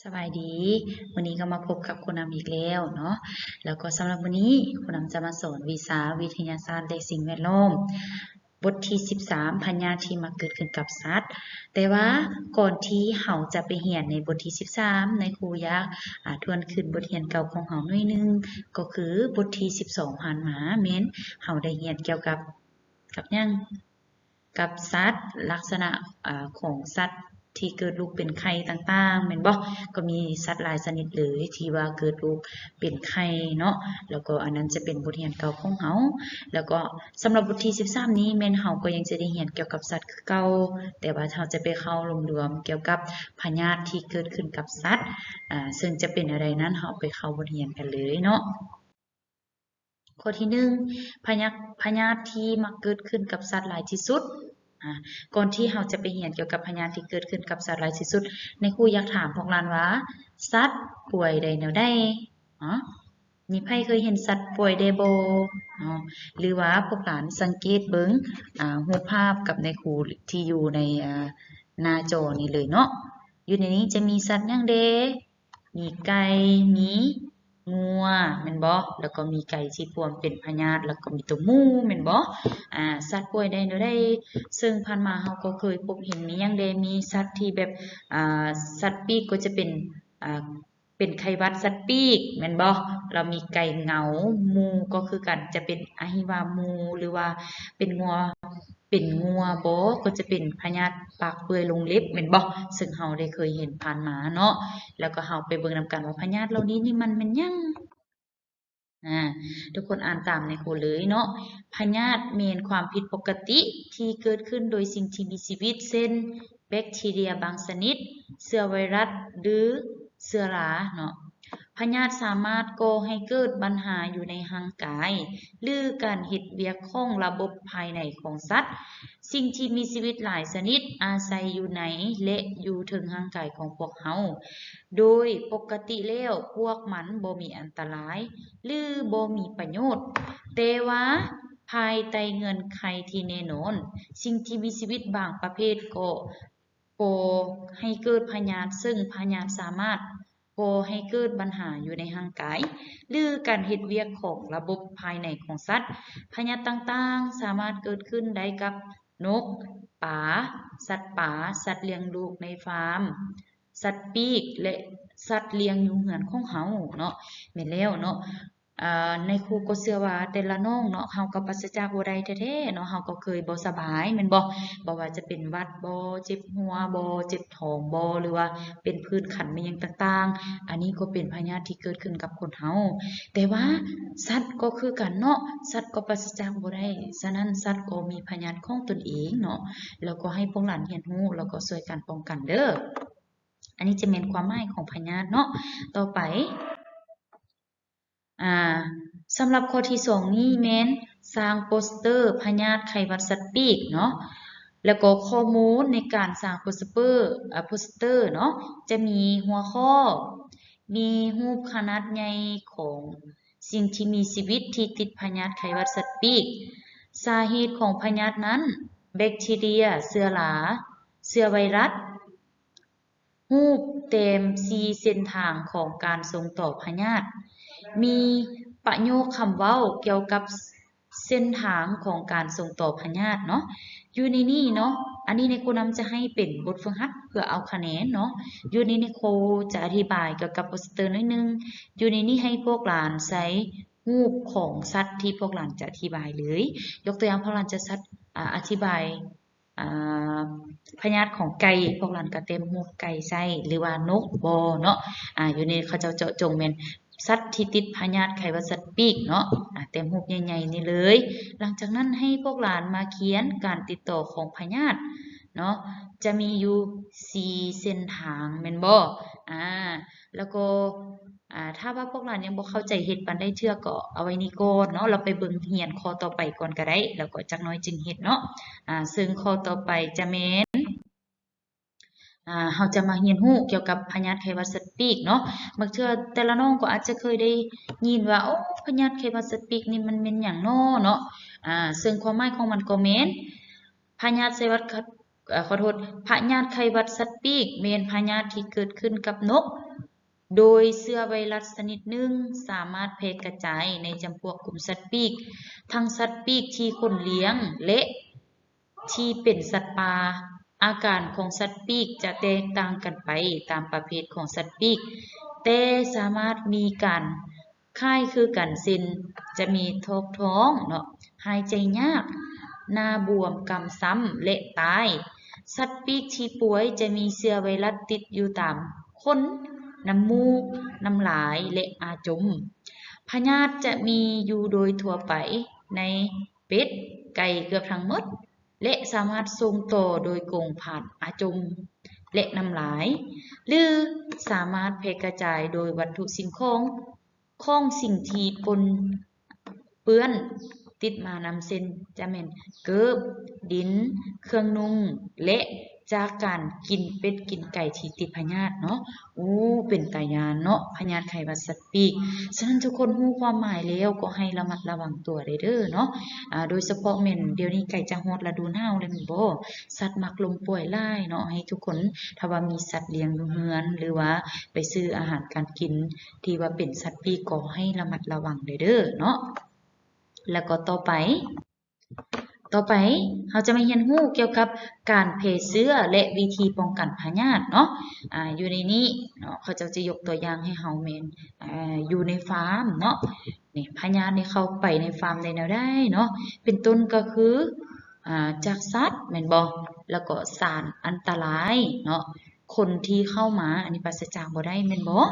ສະບາຍດີ, ມື້ນີ້ກໍມາພົບກັບຄູນຳອີກແລ້ວເນາະ. ແລ້ວກໍສຳລັບມື້ນີ້ ຄູນຳຈະມາສອນວິຊາວິທະຍາສາດ ແລະ ສິ່ງແວດລ້ອມ ບົດທີສິບສາມ ພະຍາດທີ່ມັກເກີດຂຶ້ນກັບສັດ. ແຕ່ວ່າກ່ອນທີ່ເຮົາຈະໄປຮຽນໃນບົດທີສິບສາມ ນາຍຄູຢາກ ອາ ທວນຄືນບົດຮຽນເກົ່າຂອງເຮົາໜ້ອຍໜຶ່ງ, ກໍຄືບົດທີສິບສອງຜ່ານມາ ແມ່ນເຮົາໄດ້ຮຽນກ່ຽວກັບ ກັບຫຍັງ? ກັບສັດ, ລັກສະນະ ອາ ຂອງສັດທີ່ເກີດລູກເປັນໄຂ່ຕ່າງໆ ແມ່ນບໍ່? ກໍມີສັດຫຼາຍຊະນິດເລີຍທີ່ວ່າເກີດລູກເປັນໄຂ່ເນາະ, ແລ້ວກໍອັນນັ້ນຈະເປັນບົດຮຽນເກົ່າຂອງເຮົາ. ແລ້ວກໍສຳລັບບົດທີສິບສາມນີ້ ແມ່ນເຮົາກໍຍັງຈະໄດ້ຮຽນກ່ຽວກັບສັດຄືເກົ່າ, ແຕ່ວ່າເຮົາຈະໄປເຂົ້າລວມໆກ່ຽວກັບພະຍາດທີ່ເກີດຂຶ້ນກັບສັດ, ອາ ເຊິ່ງຈະເປັນແນວໃດນັ້ນ ເຮົາໄປເຂົ້າບົດຮຽນກັນເລີຍເນາະ. ຂໍ້ທີໜຶ່ງ ພະຍາດ ພະຍາດທີ່ມັກເກີດຂຶ້ນກັບສັດຫຼາຍທີ່ສຸດ. ອາ ກ່ອນທີ່ເຮົາຈະໄປຮຽນກ່ຽວກັບພະຍາດທີ່ເກີດຂຶ້ນກັບສັດຫຼາຍທີ່ສຸດ, ນາຍຄູຢາກຖາມພວກຫຼານວ່າ ສັດປ່ວຍໄດ້ແນວໃດ? ເນາະ ມີໃຜເຄີຍເຫັນສັດປ່ວຍແດ່ບໍ່? ເນາະ ຫຼືວ່າພວກຫຼານສັງເກດເບິ່ງ ອາ ຮູບພາບກັບນາຍຄູທີ່ຢູ່ໃນ ອາ ໜ້າຈໍນີ້ເລີຍເນາະ. ຢູ່ໃນນີ້ຈະມີສັດຫຍັງແດ່? ມີໄກ່ ມີງົວ ແມ່ນບໍ່? ແລ້ວກໍມີໄກ່ທີ່ພວມເປັນພະຍາດ ແລ້ວກໍມີໂຕໝູ ແມ່ນບໍ່? ອາ ສັດປ່ວຍໄດ້ແນວໃດ? ເຊິ່ງຜ່ານມາເຮົາກໍເຄີຍພົບເຫັນ ມີຫຍັງແດ່? ມີສັດທີ່ແບບ ອາ ສັດປີກກໍຈະເປັນ ອາ ເປັນໄຂ້ຫວັດສັດປີກ ແມ່ນບໍ່? ແລ້ວມີໄກ່ເຫງົາ, ໝູກໍຄືກັນ ຈະເປັນອະຫິວາໝູ ຫຼືວ່າເປັນງົວ ເປັນງົວບໍ ກໍຈະເປັນພະຍາດປາກເປື່ອຍລົງເລັບ ແມ່ນບໍ່? ເຊິ່ງເຮົາໄດ້ເຄີຍເຫັນຜ່ານມາເນາະ. ແລ້ວກໍເຮົາໄປເບິ່ງນຳກັນວ່າພະຍາດເຫຼົ່ານີ້ນີ້ມັນແມ່ນຫຍັງ? ອາ ທຸກຄົນອ່ານຕາມນາຍຄູເລີຍເນາະ. ພະຍາດແມ່ນຄວາມຜິດປົກກະຕິທີ່ເກີດຂຶ້ນໂດຍສິ່ງທີ່ມີຊີວິດ ເຊັ່ນ ແບັກທີເຣຍບາງຊະນິດ, ເຊື້ອໄວຣັສ ຫຼື ເຊື້ອລາເນາະ. ພະຍາດສາມາດກໍ່ໃຫ້ເກີດບັນຫາຢູ່ໃນຮ່າງກາຍ ຫຼື ການເຮັດວຽກຂອງລະບົບພາຍໃນຂອງສັດ. ສິ່ງທີ່ມີຊີວິດຫຼາຍຊະນິດອາໄສຢູ່ໃນ ແລະ ຢູ່ເທິງຮ່າງກາຍຂອງພວກເຮົາ. ໂດຍປົກກະຕິແລ້ວພວກມັນບໍ່ມີອັນຕະລາຍ ຫຼື ບໍ່ມີປະໂຫຍດ. ແຕ່ວ່າພາຍໃຕ້ເງື່ອນໄຂທີ່ແນ່ນອນ, ສິ່ງທີ່ມີຊີວິດບາງປະເພດກໍ ກໍ່ໃຫ້ເກີດພະຍາດ, ເຊິ່ງພະຍາດສາມາດກໍ່ໃຫ້ເກີດບັນຫາຢູ່ໃນຮ່າງກາຍ ຫຼື ການເຮັດວຽກຂອງລະບົບພາຍໃນຂອງສັດ. ພະຍາດຕ່າງໆສາມາດເກີດຂຶ້ນໄດ້ກັບນົກ, ປາ, ສັດປ່າ, ສັດລ້ຽງລູກໃນຟາມ, ສັດປີກ ແລະ ສັດລ້ຽງຢູ່ເຮືອນຂອງເຮົາເນາະ. ແມ່ນແລ້ວເນາະ. ອາ ນາຍຄູກໍເຊື່ອວ່າແຕ່ລະນ້ອງເນາະ ເຮົາກໍປາສະຈາກບໍ່ໄດ້ແທ້ໆເນາະ, ເຮົາກໍເຄີຍບໍ່ສະບາຍແມ່ນບໍ່? ບໍ່ວ່າຈະເປັນຫວັດບໍ, ເຈັບຫົວບໍ, ເຈັບທ້ອງບໍ ຫຼືວ່າເປັນຜື່ນຄັນແມ່ນຫຍັງຕ່າງໆ, ອັນນີ້ກໍເປັນພະຍາດທີ່ເກີດຂຶ້ນກັບຄົນເຮົາ. ແຕ່ວ່າສັດກໍຄືກັນເນາະ, ສັດກໍປາສະຈາກບໍ່ໄດ້, ສະນັ້ນສັດກໍມີພະຍາດຂອງຕົນເອງເນາະ, ແລ້ວກໍໃຫ້ພວກຫຼານຮຽນຮູ້ ແລ້ວກໍຊ່ວຍກັນປ້ອງກັນເດີ້. ອັນນີ້ຈະແມ່ນຄວາມໝາຍຂອງພະຍາດເນາະ. ຕໍ່ໄປ ອາ ສຳລັບຂໍ້ທີສອງນີ້ແມ່ນສ້າງໂປສເຕີພະຍາດໄຂ້ຫວັດສັດປີກເນາະ, ແລ້ວກໍຂໍ້ມູນໃນການສ້າງໂປສເປີ ອາ ໂປສເຕີເນາະ ຈະມີຫົວຂໍ້ ມີຮູບຂະໜາດໃຫຍ່ຂອງສິ່ງທີ່ມີຊີວິດທີ່ຕິດພະຍາດໄຂ້ຫວັດສັດປີກ, ສາເຫດຂອງພະຍາດນັ້ນ, ແບັກທີເຣຍ, ເຊື້ອລາ, ເຊື້ອໄວຣັສ. ຮູບແຕ້ມສີ່ເສັ້ນທາງຂອງການສົ່ງຕໍ່ພະຍາດ, ມີປະໂຫຍກຄຳເວົ້າກ່ຽວກັບເສັ້ນທາງຂອງການສົ່ງຕໍ່ພະຍາດເນາະ. ຢູ່ໃນນີ້ເນາະ, ອັນນີ້ນາຍຄູນຳຈະໃຫ້ເປັນບົດຝຶກຫັດເພື່ອເອົາຄະແນນເນາະ. ຢູ່ໃນນີ້ຄູຈະອະທິບາຍກ່ຽວກັບໂປສເຕີໜ້ອຍໜຶ່ງ. ຢູ່ໃນນີ້ໃຫ້ພວກຫຼານໃສ່ຮູບຂອງສັດທີ່ພວກຫຼານຈະອະທິບາຍເລີຍ. ຍົກຕົວຢ່າງ ພວກຫຼານຈະສັດ ອາ ອະທິບາຍ ອາ ພະຍາດຂອງໄກ່ ພວກຫຼານກໍແຕ້ມຮູບໄກ່ໃສ່ ຫຼືວ່ານົກບໍເນາະ. ອາ ຢູ່ໃນເຂົາເຈົ້າເຈາະຈົງແມ່ນສັດທີ່ຕິດພະຍາດໄຂ້ຫວັດສັດປີກເນາະ, ອາ ແຕ້ມຮູບໃຫຍ່ໆນີ້ເລີຍ. ຫຼັງຈາກນັ້ນໃຫ້ພວກຫຼານມາຂຽນການຕິດຕໍ່ຂອງພະຍາດເນາະ, ຈະມີຢູ່ສີ່ເສັ້ນທາງແມ່ນບໍ່? ອາ ແລ້ວກໍ ອາ ຖ້າວ່າພວກຫຼານຍັງບໍ່ເຂົ້າໃຈເຮັດປານໃດເທື່ອ ກໍເອົາໄວ້ນີ້ກ່ອນເນາະ, ແລ້ວໄປເບິ່ງຮຽນຂໍ້ຕໍ່ໄປກ່ອນກໍໄດ້ ແລ້ວກໍຈັກໜ້ອຍຈຶ່ງເຮັດເນາະ. ອາ ເຊິ່ງຂໍ້ຕໍ່ໄປຈະແມ່ນ ອາ ເຮົາຈະມາຮຽນຮູ້ກ່ຽວກັບພະຍາດໄຂ້ຫວັດສັດປີກເນາະ. ບາງເທື່ອແຕ່ລະນ້ອງກໍອາດຈະເຄີຍໄດ້ຍິນວ່າ ໂອ້ ພະຍາດໄຂ້ຫວັດສັດປີກນີ້ມັນແມ່ນຫຍັງນໍເນາະ. ອາ ເຊິ່ງຄວາມໝາຍຂອງມັນກໍແມ່ນ ພະຍາດໄຂ້ຫວັດ ເອີ ຂໍໂທດ, ພະຍາດໄຂ້ຫວັດສັດປີກແມ່ນພະຍາດທີ່ເກີດຂຶ້ນກັບນົກ ໂດຍເຊື້ອໄວຣັສຊະນິດໜຶ່ງສາມາດແຜ່ກະຈາຍໃນຈຳພວກກຸ່ມສັດປີກ, ທັງສັດປີກທີ່ຄົນລ້ຽງ ແລະ ທີ່ເປັນສັດປ່າ. ອາການຂອງສັດປີກຈະແຕກຕ່າງກັນໄປຕາມປະເພດຂອງສັດປີກ, ແຕ່ສາມາດມີການຄ້າຍຄືກັນ ເຊັ່ນ ຈະມີຖອກທ້ອງເນາະ, ຫາຍໃຈຍາກ, ໜ້າບວມ, ກຳຊ້ຳ ແລະ ຕາຍ. ສັດປີກທີ່ປ່ວຍຈະມີເຊື້ອໄວຣັສຕິດຢູ່ຕາມຂົນ, ນ້ຳມູກ, ນ້ຳລາຍ ແລະ ອາຈົມ. ພະຍາດຈະມີຢູ່ໂດຍທົ່ວໄປໃນເປັດ, ໄກ່ເກືອບທັງໝົດ ແລະ ສາມາດສົ່ງຕໍ່ໂດຍກົງຜ່ານອາຈົມ ແລະ ນ້ຳລາຍ ຫຼື ສາມາດແຜ່ກະຈາຍໂດຍວັດຖຸສິ່ງຂອງ ຂອງສິ່ງທີ່ປົນເປື້ອນຕິດມານຳ ເຊັ່ນ ຈະແມ່ນເກີບ, ດິນ, ເຄື່ອງນຸ່ງ ແລະ ຈາກການກິນເປັດກິນໄກ່ທີ່ຕິດພະຍາດເນາະ. ໂອ້ ເປັນຕາຢ້ານເນາະ ພະຍາດໄຂ້ຫວັດສັດປີກ. ສະນັ້ນທຸກຄົນຮູ້ຄວາມໝາຍແລ້ວກໍໃຫ້ລະມັດລະວັງຕົວໄດ້ເດີເນາະ. ອາ ໂດຍສະເພາະແມ່ນດຽວນີ້ໃກ້ຈະຮອດລະດູໜາວແລ້ວແມ່ນບໍ່? ສັດມັກລົ້ມປ່ວຍຫຼາຍເນາະ. ໃຫ້ທຸກຄົນ ຖ້າວ່າມີສັດລ້ຽງຢູ່ເຮືອນ ຫຼືວ່າໄປຊື້ອາຫານການກິນທີ່ວ່າເປັນສັດປີກ ກໍໃຫ້ລະມັດລະວັງໄດ້ເດີເນາະ. ແລ້ວກໍຕໍ່ໄປ ຕໍ່ໄປເຮົາຈະມາຮຽນຮູ້ກ່ຽວກັບການແຜ່ເຊື້ອ ແລະ ວິທີປ້ອງກັນພະຍາດເນາະ. ອາ ຢູ່ໃນນີ້ເນາະ ເຂົາເຈົ້າຈະຍົກຕົວຢ່າງໃຫ້ເຮົາແມ່ນ ອາ ຢູ່ໃນຟາມເນາະ. ນີ້ ພະຍາດນີ້ເຂົ້າໄປໃນຟາມໄດ້ແນວໃດເນາະ? ເປັນຕົ້ນກໍຄື ອາ ຈາກສັດແມ່ນບໍ່? ແລ້ວກໍສານອັນຕະລາຍເນາະ ຄົນທີ່ເຂົ້າມາ ອັນນີ້ປາສະຈາກບໍ່ໄດ້ແມ່ນບໍ່?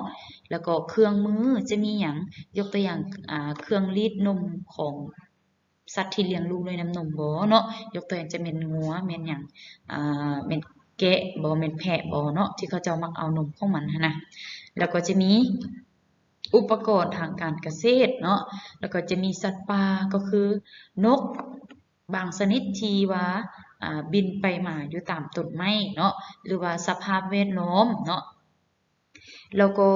ແລ້ວກໍເຄື່ອງມື ຈະມີຫຍັງ? ຍົກຕົວຢ່າງ ອາ ເຄື່ອງລີດນົມຂອງ ສັດທີ່ລ້ຽງລູກດ້ວຍນ້ຳນົມບໍ່ເນາະ, ຍົກຕົວຢ່າງຈະແມ່ນງົວ ແມ່ນຫຍັງ ອາ ແມ່ນແກະບໍ່ ແມ່ນແພະບໍ່ເນາະ ທີ່ເຂົາເຈົ້າມັກເອົານົມຂອງມັນຫັ້ນນະ. ແລ້ວກໍຈະມີອຸປະກອນທາງການກະເສດເນາະ, ແລ້ວກໍຈະມີສັດປ່າ ກໍຄືນົກບາງຊະນິດທີ່ວ່າ ອາ ບິນໄປມາຢູ່ຕາມຕົ້ນໄມ້ເນາະ ຫຼືວ່າສະພາບແວດລ້ອມເນາະ. ແລ້ວກໍ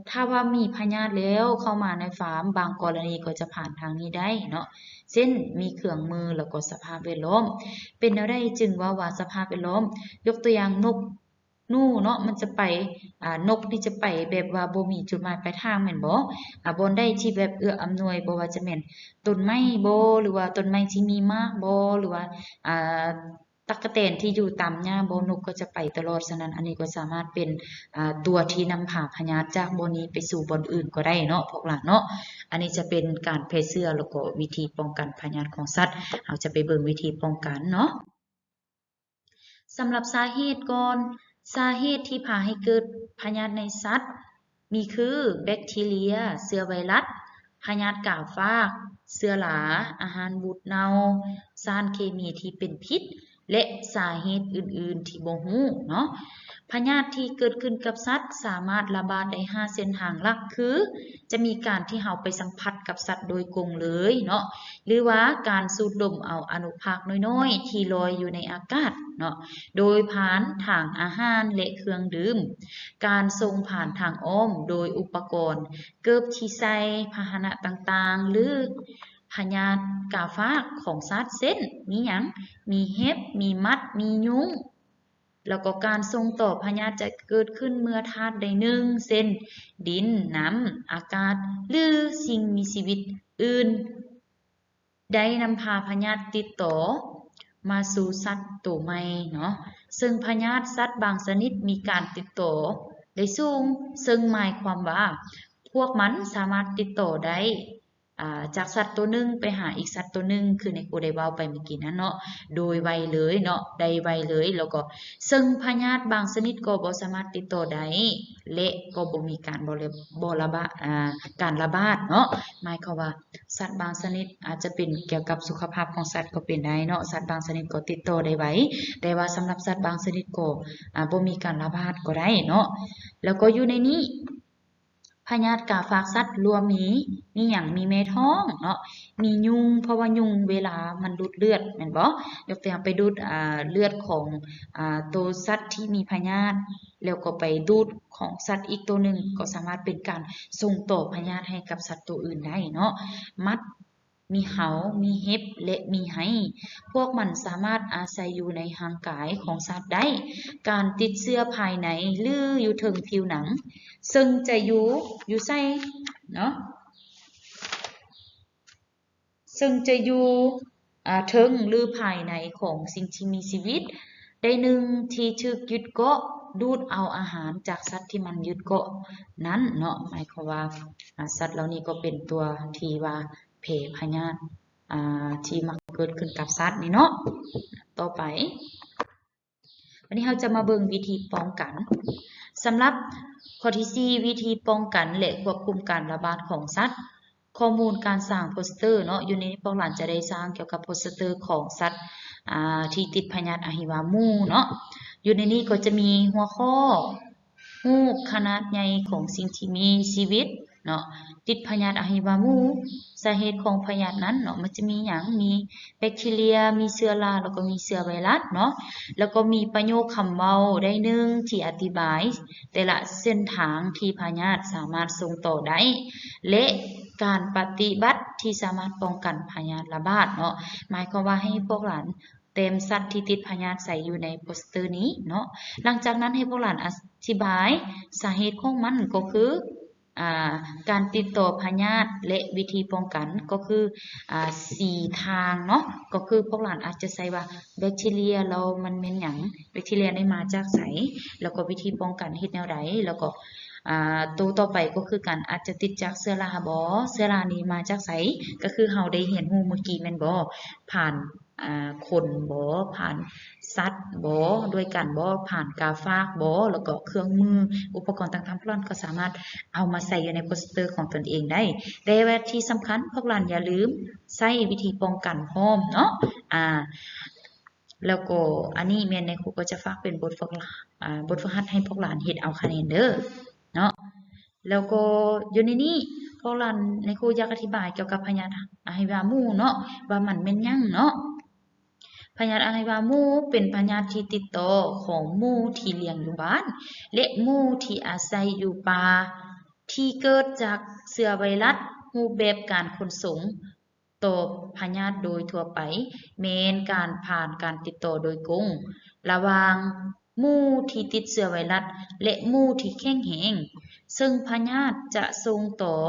ຖ້າວ່າມີພະຍາດແລ້ວເຂົ້າມາໃນຟາມ ບາງກໍລະນີກໍຈະຜ່ານທາງນີ້ໄດ້ເນາະ ເຊັ່ນ ມີເຄື່ອງມື ແລ້ວກໍສະພາບແວດລ້ອມ. ເປັນແນວໃດຈຶ່ງເວົ້າວ່າສະພາບແວດລ້ອມ? ຍົກຕົວຢ່າງນົກໜູເນາະ ມັນຈະໄປ ອາ ນົກນີ້ຈະໄປແບບວ່າບໍ່ມີຈຸດໝາຍປາຍທາງແມ່ນບໍ່? ອາ ບ່ອນໃດທີ່ແບບເອື້ອອຳນວຍ ບໍ່ວ່າຈະແມ່ນຕົ້ນໄມ້ບໍ່ ຫຼືວ່າຕົ້ນໄມ້ທີ່ມີໝາກບໍ່ ຫຼືວ່າ ອາ ຕັກກະແຕນທີ່ຢູ່ຕາມຫຍ້າບໍ່ ນົກກໍຈະໄປຕະຫຼອດ. ສະນັ້ນ ອັນນີ້ກໍສາມາດເປັນ ອາ ຕົວທີ່ນຳພາພະຍາດຈາກບ່ອນນີ້ໄປສູ່ບ່ອນອື່ນກໍໄດ້ເນາະພວກຫຼານເນາະ. ອັນນີ້ຈະເປັນການແຜ່ເຊື້ອ ແລ້ວກໍວິທີປ້ອງກັນພະຍາດຂອງສັດ. ເຮົາຈະໄປເບິ່ງວິທີປ້ອງກັນເນາະ. ສຳລັບສາເຫດກ່ອນ, ສາເຫດທີ່ພາໃຫ້ເກີດພະຍາດໃນສັດ ມີຄື ແບັກທີເຣຍ, ເຊື້ອໄວຣັສ, ພະຍາດກາຟາກ, ເຊື້ອລາ, ອາຫານບູດເນົ່າ, ສານເຄມີທີ່ເປັນພິດ ແລະ ສາເຫດອື່ນໆທີ່ບໍ່ຮູ້ເນາະ. ພະຍາດທີ່ເກີດຂຶ້ນກັບສັດສາມາດລະບາດໄດ້ຫ້າເສັ້ນທາງຫຼັກ ຄື ຈະມີການທີ່ເຮົາໄປສຳຜັດກັບສັດໂດຍກົງເລີຍເນາະ ຫຼືວ່າການສູດດົມເອົາອະນຸພາກນ້ອຍໆທີ່ລອຍຢູ່ໃນອາກາດເນາະ ໂດຍຜ່ານທາງອາຫານ ແລະ ເຄື່ອງດື່ມ, ການສົ່ງຜ່ານທາງອ້ອມໂດຍອຸປະກອນ ເກີບທີ່ໃສ່ພາຫະນະຕ່າງໆ ຫຼື ພະຍາດກາຟາກຂອງສັດ ເຊັ່ນ ມີຫຍັງ? ມີເຫັບ, ມີໝັດ, ມີຍຸງ. ແລ້ວກໍການສົ່ງຕໍ່ພະຍາດຈະເກີດຂຶ້ນເມື່ອທາດໃດໜຶ່ງ ເຊັ່ນ ດິນ, ນ້ຳ, ອາກາດ ຫຼື ສິ່ງມີຊີວິດອື່ນ ໄດ້ນຳພາພະຍາດຕິດຕໍ່ມາສູ່ສັດໂຕໃໝ່ເນາະ. ເຊິ່ງພະຍາດສັດບາງຊະນິດມີການຕິດຕໍ່ໄດ້ສູງ, ເຊິ່ງໝາຍຄວາມວ່າພວກມັນສາມາດຕິດຕໍ່ໄດ້ ອາ ຈາກສັດໂຕໜຶ່ງໄປຫາອີກສັດໂຕໜຶ່ງ ຄືໃນຄູໄດ້ເວົ້າໄປເມື່ອກີ້ນັ້ນເນາະ ໂດຍໄວເລີຍເນາະ ໄດ້ໄວເລີຍ. ແລ້ວກໍເຊິ່ງພະຍາດບາງຊະນິດກໍບໍ່ສາມາດຕິດຕໍ່ໄດ້ ແລະ ກໍບໍ່ມີການບໍ່ລະ ບໍ່ລະບາດ ອາ ການລະບາດເນາະ. ໝາຍຄວາມວ່າສັດບາງຊະນິດອາດຈະເປັນກ່ຽວກັບສຸຂະພາບຂອງສັດກໍເປັນໄດ້ເນາະ, ສັດບາງຊະນິດກໍຕິດຕໍ່ໄດ້ໄວ ແຕ່ວ່າສຳລັບສັດບາງຊະນິດກໍ ອາ ບໍ່ມີການລະບາດກໍໄດ້ເນາະ. ແລ້ວກໍຢູ່ໃນນີ້ ພະຍາດກາຟາກສັດລວມມີ ມີຫຍັງ? ມີແມ່ທ້ອງເນາະ, ມີຍຸງ ເພາະວ່າຍຸງເວລາມັນດູດເລືອດແມ່ນບໍ່? ຍົກຕົວຢ່າງໄປດູດ ອາ ເລືອດຂອງ ອາ ໂຕສັດທີ່ມີພະຍາດ ແລ້ວກໍໄປດູດຂອງສັດອີກໂຕໜຶ່ງ ກໍສາມາດເປັນການສົ່ງຕໍ່ພະຍາດໃຫ້ກັບສັດໂຕອື່ນໄດ້ເນາະ. ໝັດ ມີເຫົາ, ມີເຫັບ ແລະ ມີໄຮ. ພວກມັນສາມາດອາໄສຢູ່ໃນຮ່າງກາຍຂອງສັດໄດ້. ການຕິດເຊື້ອພາຍໃນ ຫຼື ຢູ່ເທິງຜິວໜັງ ເຊິ່ງຈະຢູ່, ຢູ່ໃສເນາະ? ເຊິ່ງຈະຢູ່ ອາ ເທິງ ຫຼື ພາຍໃນຂອງສິ່ງທີ່ມີຊີວິດ ໃດໜຶ່ງທີ່ຖືກຍຶດເກາະ ດູດເອົາອາຫານຈາກສັດທີ່ມັນຍຶດເກາະນັ້ນເນາະ. ໝາຍຄວາມວ່າ ອາ ສັດເຫຼົ່ານີ້ກໍເປັນຕົວທີ່ວ່າແຜ່ພະຍາດ ອາ ທີ່ມັກເກີດຂຶ້ນກັບສັດນີ້ເນາະ. ຕໍ່ໄປ ວັນນີ້ເຮົາຈະມາເບິ່ງວິທີປ້ອງກັນ. ສຳລັບຂໍ້ທີສີ່ ວິທີປ້ອງກັນ ແລະ ຄວບຄຸມການລະບາດຂອງສັດ. ຂໍ້ມູນການສ້າງໂປສເຕີເນາະ, ຢູ່ໃນນີ້ພວກຫຼານຈະໄດ້ສ້າງກ່ຽວກັບໂປສເຕີຂອງສັດ ອາ ທີ່ຕິດພະຍາດອະຫິວາໝູເນາະ. ຢູ່ໃນນີ້ກໍຈະມີຫົວຂໍ້ ຮູບຂະໜາດໃຫຍ່ຂອງສິ່ງທີ່ມີຊີວິດເນາະ ຕິດພະຍາດອະຫິວາໝູ, ສາເຫດຂອງພະຍາດນັ້ນເນາະ ມັນຈະມີຫຍັງ? ມີແບັກທີເຣຍ, ມີເຊື້ອລາ ແລ້ວກໍມີເຊື້ອໄວຣັສເນາະ. ແລ້ວກໍມີປະໂຫຍກຄຳເວົ້າໃດໜຶ່ງທີ່ອະທິບາຍແຕ່ລະເສັ້ນທາງທີ່ພະຍາດສາມາດສົ່ງຕໍ່ໄດ້ ແລະ ການປະຕິບັດທີ່ສາມາດປ້ອງກັນພະຍາດລະບາດເນາະ. ໝາຍຄວາມວ່າໃຫ້ພວກຫຼານ ແຕ້ມສັດທີ່ຕິດພະຍາດໃສ່ຢູ່ໃນໂປສເຕີນີ້ເນາະ. ຫຼັງຈາກນັ້ນໃຫ້ພວກຫຼານອະທິບາຍສາເຫດຂອງມັນ ກໍຄື ອາ ການຕິດຕໍ່ພະຍາດ ແລະ ວິທີປ້ອງກັນ ກໍຄື ອາ ສີ່ທາງເນາະ. ກໍຄືພວກຫຼານອາດຈະໃສ່ວ່າແບັກທີເຣຍ ແລ້ວມັນແມ່ນຫຍັງ? ແບັກທີເຣຍນີ້ມາຈາກໃສ? ແລ້ວກໍວິທີປ້ອງກັນເຮັດແນວໃດ? ແລ້ວກໍ ອາ ໂຕຕໍ່ໄປກໍຄືການອາດຈະຕິດຈາກເຊື້ອລາບໍ? ເຊື້ອລານີ້ມາຈາກໃສ? ກໍຄືເຮົາໄດ້ຮຽນຮູ້ມື້ກີ້ແມ່ນບໍ່? ຜ່ານ ອາ ຄົນບໍ? ຜ່ານສັດບໍ? ດ້ວຍກັນບໍ? ຜ່ານກາຝາກບໍ? ແລ້ວກໍເຄື່ອງມື ອຸປະກອນຕ່າງໆ ພວກຫຼານກໍສາມາດເອົາມາໃສ່ຢູ່ໃນໂປສເຕີຂອງຕົນເອງໄດ້. ແຕ່ວ່າທີ່ສຳຄັນ ພວກຫຼານຢ່າລືມໃຊ້ວິທີປ້ອງກັນພ້ອມເນາະ. ອາ ແລ້ວກໍອັນນີ້ແມ່ນນາຍຄູກໍຈະຝາກເປັນບົດຝຶກ ອາ ບົດຝຶກຫັດໃຫ້ພວກຫຼານເຮັດເອົາຄະແນນເດີເນາະ. ແລ້ວກໍຢູ່ໃນນີ້ ພວກຫຼານ ນາຍຄູຢາກອະທິບາຍກ່ຽວກັບພະຍາດອະຫິວາໝູເນາະ ວ່າມັນແມ່ນຫຍັງເນາະ. ພະຍາດອະຫິວາໝູເປັນພະຍາດທີ່ຕິດຕໍ່ຂອງໝູທີ່ລ້ຽງຢູ່ບ້ານ ແລະ ໝູທີ່ອາໄສຢູ່ປ່າ ທີ່ເກີດຈາກເຊື້ອໄວຣັສ. ຮູບແບບການຂົນສົ່ງ ຕໍ່ພະຍາດໂດຍທົ່ວໄປ ແມ່ນການຜ່ານການຕິດຕໍ່ໂດຍກົງລະຫວ່າງໝູທີ່ຕິດເຊື້ອໄວຣັສ ແລະ ໝູທີ່ແຂງແຮງ, ເຊິ່ງພະຍາດຈະສົ່ງຕໍ່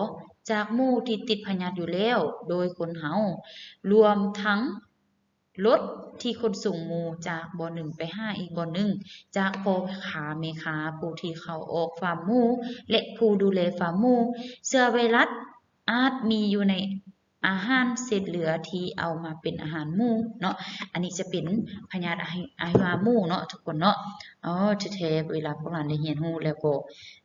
ຈາກໝູທີ່ຕິດພະຍາດຢູ່ແລ້ວໂດຍຄົນເຮົາ, ລວມທັງລົດທີ່ຂົນສົ່ງໝູຈາກບ່ອນໜຶ່ງໄປຫາອີກບ່ອນໜຶ່ງ, ຈາກພໍ່ຄ້າແມ່ຄ້າ, ຜູ້ທີ່ເຂົ້າອອກຟາມໝູ ແລະ ຜູ້ດູແລຟາມໝູ. ເຊື້ອໄວຣັສອາດມີຢູ່ໃນ ອາຫານເສດເຫຼືອທີ່ເອົາມາເປັນອາຫານໝູເນາະ. ອັນນີ້ຈະເປັນພະຍາດອະຫິ ອະຫິວາໝູເນາະທຸກຄົນເນາະ. ອໍ ແທ້ໆ ເວລາພວກຫຼານໄດ້ຮຽນຮູ້ແລ້ວກໍ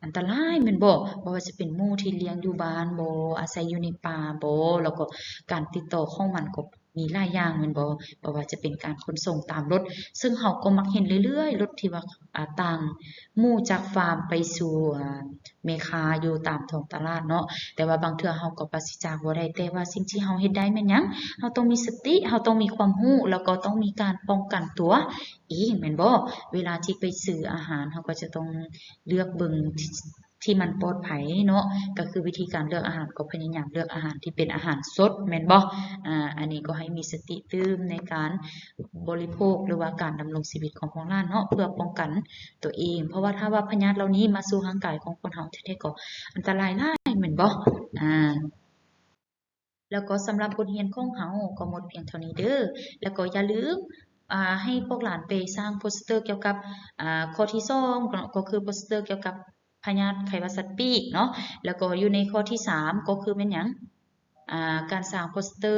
ອັນຕະລາຍແມ່ນບໍ່? ບໍ່ວ່າຈະເປັນໝູທີ່ລ້ຽງຢູ່ບ້ານບໍ, ອາໄສຢູ່ໃນປ່າບໍ, ແລ້ວກໍການຕິດຕໍ່ຂອງມັນກໍມີຫຼາຍຢ່າງແມ່ນບໍ່? ບໍ່ວ່າຈະເປັນການຂົນສົ່ງຕາມລົດ, ເຊິ່ງເຮົາກໍມັກເຫັນເລື້ອຍໆ ລົດທີ່ວ່າ ອາ ຕ່າງໝູຈາກຟາມໄປສູ່ ອາ ແມ່ຄ້າຢູ່ຕາມທ້ອງຕະຫຼາດເນາະ, ແຕ່ວ່າບາງເທື່ອເຮົາກໍປາສະຈາກບໍ່ໄດ້, ແຕ່ວ່າສິ່ງທີ່ເຮົາເຮັດໄດ້ແມ່ນຫຍັງ? ເຮົາຕ້ອງມີສະຕິ, ເຮົາຕ້ອງມີຄວາມຮູ້, ແລ້ວກໍຕ້ອງມີການປ້ອງກັນຕົວເອງແມ່ນບໍ່? ເວລາທີ່ໄປຊື້ອາຫານ ເຮົາກໍຈະຕ້ອງເລືອກເບິ່ງທີ່ ທີ່ມັນປອດໄພເນາະ, ກໍຄືວິທີການເລືອກອາຫານ ກໍພະຍາຍາມເລືອກອາຫານທີ່ເປັນອາຫານສົດແມ່ນບໍ່? ອາ ອັນນີ້ກໍໃຫ້ມີສະຕິຕື່ມໃນການບໍລິໂພກ ຫຼືວ່າການດຳລົງຊີວິດຂອງພວກຫຼານເນາະ ເພື່ອປ້ອງກັນຕົວເອງ, ເພາະວ່າຖ້າວ່າພະຍາດເຫຼົ່ານີ້ມາສູ່ຮ່າງກາຍຂອງຄົນເຮົາແທ້ໆ ກໍອັນຕະລາຍຫຼາຍແມ່ນບໍ່? ອາ ແລ້ວກໍສຳລັບບົດຮຽນຂອງເຮົາກໍໝົດພຽງເທົ່ານີ້ເດີ. ແລ້ວກໍຢ່າລືມ ອາ ໃຫ້ພວກຫຼານໄປສ້າງໂປສເຕີກ່ຽວກັບ ອາ ຂໍ້ທີສອງເນາະ, ກໍຄືໂປສເຕີກ່ຽວກັບພະຍາດໄຂ້ຫວັດສັດປີກເນາະ. ແລ້ວກໍຢູ່ໃນຂໍ້ທີສາມກໍຄືແມ່ນຫຍັງ? ອາ ການສ້າງໂປສເຕີ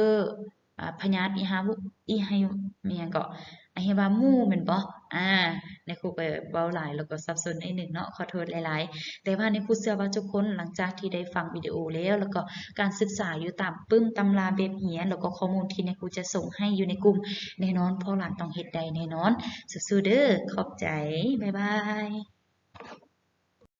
ອາ ພະຍາດອີຮາວ ອີຮາວ ອີຫຍັງເກາະ? ອະຫິວາໝູແມ່ນບໍ່? ອາ ນາຍຄູກໍເວົ້າຫຼາຍແລ້ວກໍສັບສົນໜ້ອຍໜຶ່ງເນາະ, ຂໍໂທດຫຼາຍໆ. ແຕ່ວ່ານາຍຄູເຊື່ອວ່າທຸກຄົນຫຼັງຈາກທີ່ໄດ້ຟັງວິດີໂອແລ້ວ ແລ້ວກໍການສຶກສາຢູ່ຕາມປຶ້ມຕຳລາແບບຮຽນ ແລ້ວກໍຂໍ້ມູນທີ່ນາຍຄູຈະສົ່ງໃຫ້ຢູ່ໃນກຸ່ມ, ແນ່ນອນພວກຫຼານຕ້ອງເຮັດໄດ້ແນ່ນອນ. ສູ້ໆເດີ. ຂອບໃຈ. ບາຍບາຍ.